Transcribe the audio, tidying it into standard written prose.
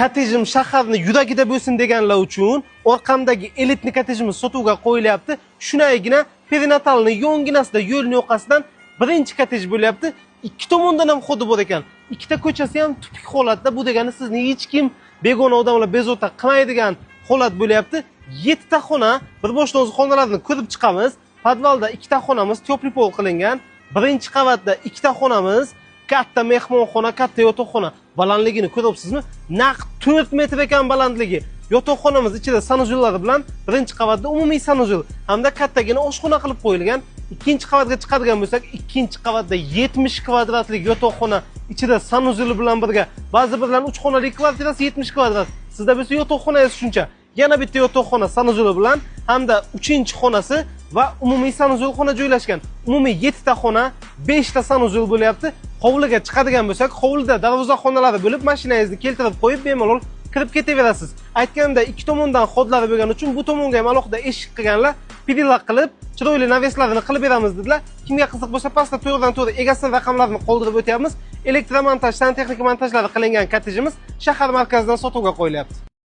Kottejim shaharni yuragida bo'lsin deganlar uchun orqamdagi элитный kottejimiz sotuvga qo'yilyapti. Shunaqagina perinatalni yonginasida, yo'lni yoqasidan birinchi kottej bo'lyapti. Ikki tomondan ham ход i bor ekan. Ikkita ko'chasi ham тупик holatda. Bu degani sizni hech kim, begona odamlar bezovta qilmaydigan holat bo'lyapti. Yettita xona, bir boshdan o'zi xonalarni ko'rib chiqamiz. Podvalda ikkita xonamiz, тёплый пол qilingan. Birinchi qavatda ikkita xonamiz, katta mehmonxona, katta yotoqxona. Balandligini ko'ryapsizmi? Naq 4 metr ekan balandligi. Yotoqxonamiz ichida санузел lari bilan, birinchi qavatda umumiy санузел hamda kattagina oshxona qilib qo'yilgan. Ikkinchi qavatga chiqadigan bo'lsak, ikkinchi qavatda 70 kvadratlik yotoqxona ichida санузел i bilan birga. Ba'zi birlarning 3 xonali kvartirasi 70 kvadrat. Sizda bo'lsa yotoqxonangiz shuncha. Yana bitta yotoqxona санузел i bilan hamda uchinchi xonasi va umumiy санузел xona joylashgan. Umumiy 7 ta xona, 5 ta санузел bo'lyapti. Hovliga chiqadigan bo'lsak, hovlida darvoza xonalari bo'lib, mashinangizni keltirib qo'yib, bemalol kirib ketaverasiz. Aytganimda, ikki tomondan ход lari bo'lgani uchun bu tomonga ham alohida eshik qilganlar, перила qilib, chiroyli навес larini qilib beramiz dedilar. Kimga qiziq bo'lsa, pastda to'g'ridan to'g'ri egasining raqamlarini qoldirib o'tyapmiz. Elektromontaj, santexnika montajlari qilingan kottejimiz shahar markazidan sotuvga qo'yilyapti.